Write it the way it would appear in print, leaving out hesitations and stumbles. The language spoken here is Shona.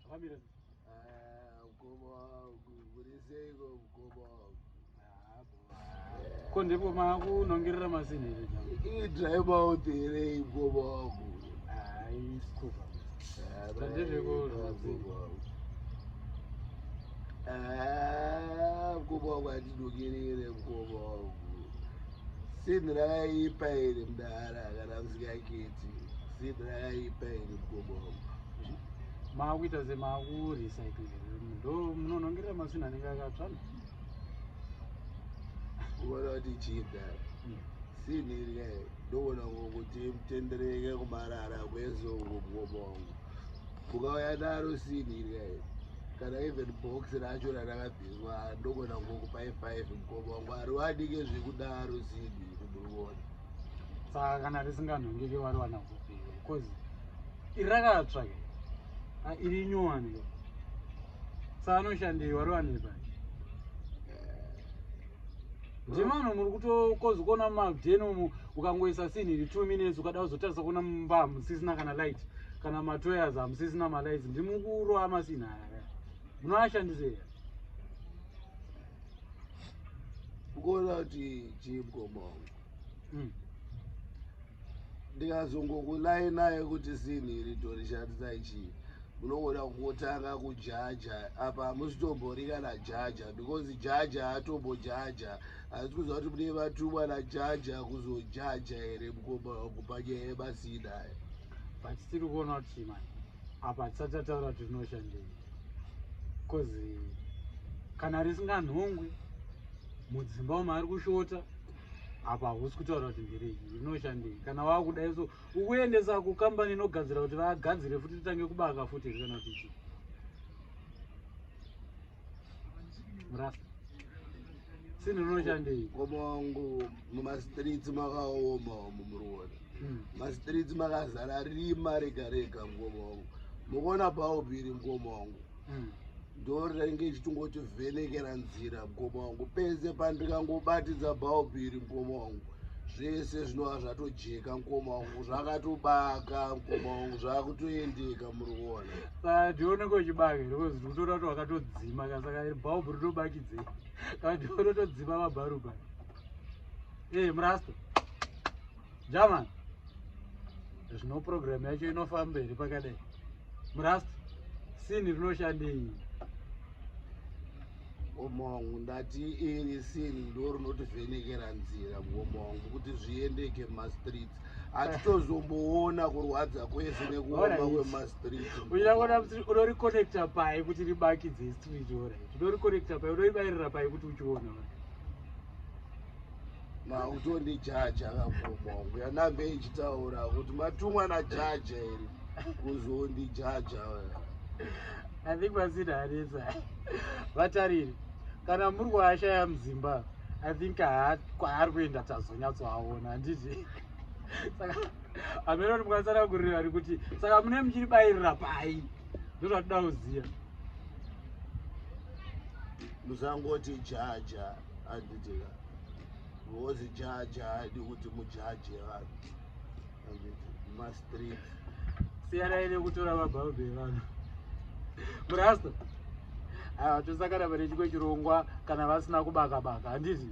Zvakamira sei? Ah, mukoma wangu, muri seiko mukoma wangu? Ko ndipo makunongerera masini here jam? Idry mouth here iyi mukoma wangu? Hayi, kuva. Ah, Zvandezveko mukoma wangu. Ah, mukoma wangu andinokerere mukoma wangu. Sinhi rakaipa iri mudara kana musingaketi. Sinhi rakaipa iri mukoma wangu. Maakuita semakurecycle here? Ndo munonongerera masini anenge akatsva. Kuona kuti chii mudara? Sinhi iri kai ndogona kuti mutendereke kumarara kwese uko mukoma wangu. Mukauya naro sinhi iri kai kana even box racho rarakabviswa ndogona kungokupai 5 mukoma wangu hariwanike zvekudaro sinhi iri muri kuona. Saka kana risinganhongeki wariwana kupi? Because iri rakatsva ke. Ah, iri inyowani ke. Saka anoshandei wariwanepi? Ndimano muri kutokozi kuona mumadheni umu ukangoisa sinhi iri 2 minutes ukada kuzotarisa kuona mumba hamusisina kana light kana matoyas hamusisina malights ndimukurova masinhi aya munoashandisei? Kuona kuti chii mukoma wangu? Ndikazongokulainai kuti sinhi iri torishandisai chii munogona kungotanga kujaja apa hamusitombori kana jaja because jaja hatombojaja asi kuziva kuti mune vatumwa najaja kuzojaja here mukoma wangu panyaya yemasina aya. But tiri kuona kuti mani apa hatisati tataura kuti rinoshandei cause kana risinganhongwi mudzimba umu ari kushota apa hausi kutaura kuti nderei rinoshandei kana wakudai so ukuendesa kukambani inogadzira kuti vagadzire futi titange kubaka futi here kana kuti chii murasta sinhi rinoshandei? Mukoma wangu mumastreets makaoma umu muri kuona. Mastreets makazara rima rega rega mukoma wangu. Mukuona bhaubhi iri mukoma wangu. Ndo rinenge ichitongotivhenekera nzira mukoma wangu. Pese pandikangobatidza bhaubhi iri mukoma wangu zvese zvinova zvatojeka mukoma wangu zvakatobaka mukoma wangu zvakutoendeka muri kuona. Saka ndioneke uchibaka here because ndikutoona kuti wakatodzima ka saka bhaubhu rinobakidzei kana ndione todzima mabharuba e murasta german zvino program yacho inofamba here pakadai murasta sinhi rinoshandei? Mukoma wangu ndati iri sinhi ndo rinotivhenekera nzira mukoma wangu kuti zviendeke mumastreets hatitozomboona kurwadza kwese nekuoma Alright. kwemastreets. Uchida kuona kuti unorikonekta pai kuti ribakidze street alright unorikonekta pai unoribayirira pai kuti uchiona alright. Makutondijaja kamukoma wangu yanambe ichitaura kuti matumwa najaja iri kuzondijaja. I think masina anetsa vatariri kana muri kuashaya mudzimba I think kwaari kuenda tazonyatsoaona handiti saka hameno kuti mukatsanangurira ri kuti saka mune muchiribayirira pai ndozvatinoda kuziva. Musangoti jaja handitika because jaja haadi kuti mujaje vanhu handiti mumastreets. Siyanai nekutora mabhaubhi evanhu murasta aiwa tosakana pane chimwe chirongwa kana vasina kubaka baka handiti.